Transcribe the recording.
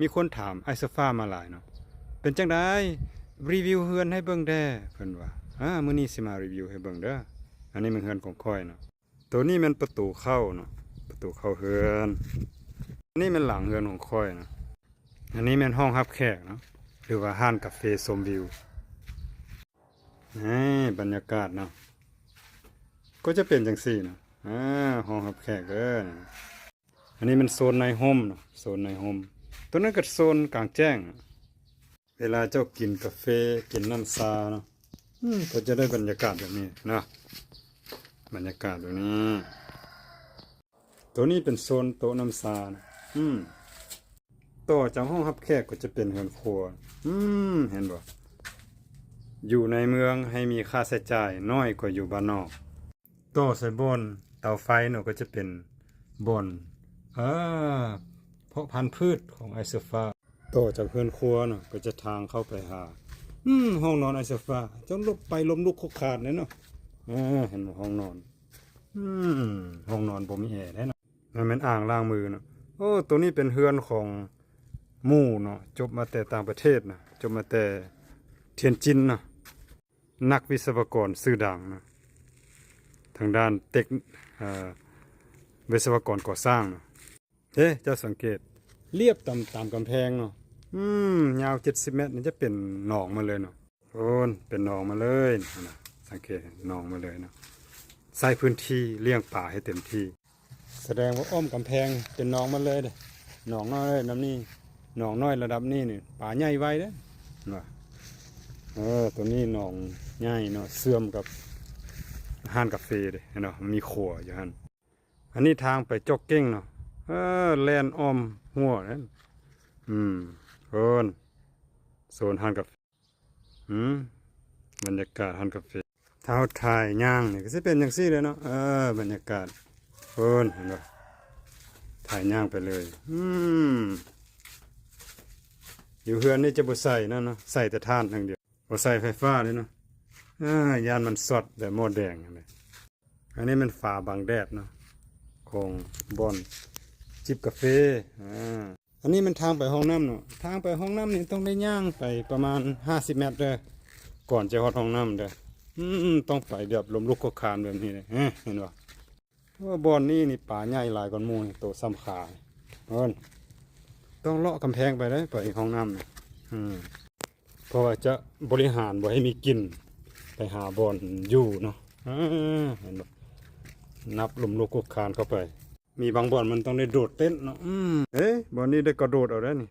ມີຄົນຖາມອ້າຍໂຊຟາມາຫຼາຍເນາະ, ເປັນຈັ່ງໃດ? ຣີວິວເຮືອນໃຫ້ເບິ່ງແດ່ ເພິ່ນວ່າ. ອາ ມື້ນີ້ຊິມາຣີວິວໃຫ້ເບິ່ງເດີ. ອັນນີ້ແມ່ນເຮືອນຂອງຂ້ອຍເນາະ. ໂຕນີ້ແມ່ນປະຕູເຂົ້າເນາະ, ປະຕູເຂົ້າເຮືອນ. ອັນນີ້ແມ່ນຫຼັງເຮືອນຂອງຂ້ອຍເນາະ. ອັນນີ້ແມ່ນຫ້ອງຮັບແຂກເນາະ ຫຼືວ່າຮ້ານກາເຟຊົມວິວ. ນີ້ບັນຍາກາດເນາະ ກໍຈະເປັນຈັ່ງຊີ້ເນາະ. ອາ ຫ້ອງຮັບແຂກເດີ. ອັນນີ້ແມ່ນໂຊນໃນຮົ່ມເນາະ, ໂຊນໃນຮົ່ມ. ໂຕນັ້ນກໍໂຊນກາງແຈ້ງ. ເວລາເຈົ້າກິນກາເຟ ກິນນ້ຳຊາເນາະ ອືມ ກໍຈະໄດ້ບັນຍາກາດແບບນີ້ເນາະ, ບັນຍາກາດແບບນີ້. ໂຕນີ້ເປັນໂຊນໂຕະນ້ຳຊານະ. ອືມ ຕໍ່ຈາກຫ້ອງຮັບແຂກກໍຈະເປັນເຮືອນຄົວ. ອືມ ເຫັນບໍ່? ຢູ່ໃນເມືອງໃຫ້ມີຄ່າໃຊ້ຈ່າຍນ້ອຍກວ່າຢູ່ບ້ານນອກ. ຕໍ່ໃສ່ບ່ອນເຕົາໄຟເນາະ ກໍຈະເປັນບ່ອນ ເອີ ເພາະພັນພືດຂອງອ້າຍໂຊຟາ. ຕໍ່ຈາກເຮືອນຄົວເນາະ ກໍຈະທາງເຂົ້າໄປຫາ ອືມ ຫ້ອງນອນອ້າຍໂຊຟາ. ເຈົ້າຫຼົບໄປລົ້ມລຸກຄຸກຄານເດ້ເນາະ. ເອີ ເຫັນບໍ່? ຫ້ອງນອນ. ອືມ ຫ້ອງນອນບໍ່ມີແອເດ້ເນາະ. ນັ້ນແມ່ນອ່າງລ້າງມືເນາະ. ໂອ້ ໂຕນີ້ເປັນເຮືອນຂອງໝູ່ເນາະ, ຈົບມາແຕ່ຕ່າງປະເທດນະ, ຈົບມາແຕ່ທຽນຈິນນະ, ນັກວິສະວະກອນຊື່ດັງນະ ທາງດ້ານເຕັກ ເອີ ວິສະວະກອນກໍ່ສ້າງນະ. ເດ້ ເຈົ້າສັງເກດ ລຽບຕາມ ຕາມກຳແພງເນາະ. ອືມ ຍາວເຈັດສິບແມັດນີ້ຈະເປັນໜອງມາເລີຍເນາະ. ໂອ້ນ ເປັນໜອງມາເລີຍນະ, ສັງເກດໜອງມາເລີຍເນາະ. ໃຊ້ພື້ນທີ່ລ້ຽງປາໃຫ້ເຕັມທີ່. ສະແດງວ່າອ້ອມກຳແພງເປັນໜອງມາເລີຍເດ້. ໜອງນ້ອຍເລີຍ ນ້ຳນີ້ ໜອງນ້ອຍລະດັບນີ້ນີ້ ປາໃຫຍ່ໄວເດ້. ເຫັນບໍ່? ເອີ ໂຕນີ້ໜອງໃຫຍ່ເນາະ, ເຊື່ອມກັບຮ້ານກາເຟເດ້. ເຫັນບໍ່? ມັນມີຂົວຢູ່ຫັ້ນ. ອັນນີ້ທາງໄປຈອກເກັງເນາະ. ເອີ ແລ່ນອ້ອມຮົ້ວນັ້ນ. ອືມ ໂອ້ນ ໂຊນຮ້ານກາເຟ. ອືມ ບັນຍາກາດຮ້ານກາເຟ. ຖ້າເຮົາຖ່າຍຍ່າງນີ້ກໍຊິເປັນຈັ່ງຊີ້ເລີຍເນາະ. ເອີ ບັນຍາກາດ ໂອ້ນ ເຫັນບໍ່? ຖ່າຍຍ່າງໄປເລີຍ. ອືມ ຢູ່ເຮືອນນີ້ຈະບໍ່ໃຊ້ນັ້ນເນາະ, ໃຊ້ແຕ່ຖ່ານຢ່າງດຽວ, ບໍ່ໃຊ້ໄຟຟ້າເລີຍເນາະ. ເອີ ຢ້ານມັນຊັອດແບບໝໍ້ແດງຫັ້ນແຫຼະ. ອັນນີ້ແມ່ນຝາບັງແດດເນາະ ຂອງບ່ອນຈິບກາເຟ. ອາ ອັນນີ້ແມ່ນທາງໄປຫ້ອງນ້ຳເນາະ. ທາງໄປຫ້ອງນ້ຳນີ້ຕ້ອງໄດ້ຍ່າງໄປປະມານຫ້າສິບແມັດເດີ ກ່ອນຈະຮອດຫ້ອງນ້ຳເດີ. ອືມ ຕ້ອງໄປແບບລົ້ມລຸກຄຸກຄານແບບນີ້ເດ້. ເຫັນບໍ່? ໂອ້ ບ່ອນນີ້ນີ້ປາໃຫຍ່ຫຼາຍກວ່າໝູ່ນີ້, ໂຕສ່ຳຂາ. ເອີ ຕ້ອງເລາະກຳແພງໄປເດ້ ໄປຫ້ອງນ້ຳ. ອືມ ເພາະວ່າຈະບໍລິຫານບໍ່ໃຫ້ມີກິ່ນ ໄປຫາບ່ອນຢູ່ເນາະ. ເອີ ເຫັນບໍ່? ນັບລົ້ມລຸກຄຸກຄານເຂົ້າໄປ. ມີບາງບ່ອນມັນຕ້ອງໄດ້ໂດດເຕັ້ນເນາະ. ອືມ ເອີ ບ່ອນນີ້ໄດ້ກະໂດດເອົາໄດ້ນີ້.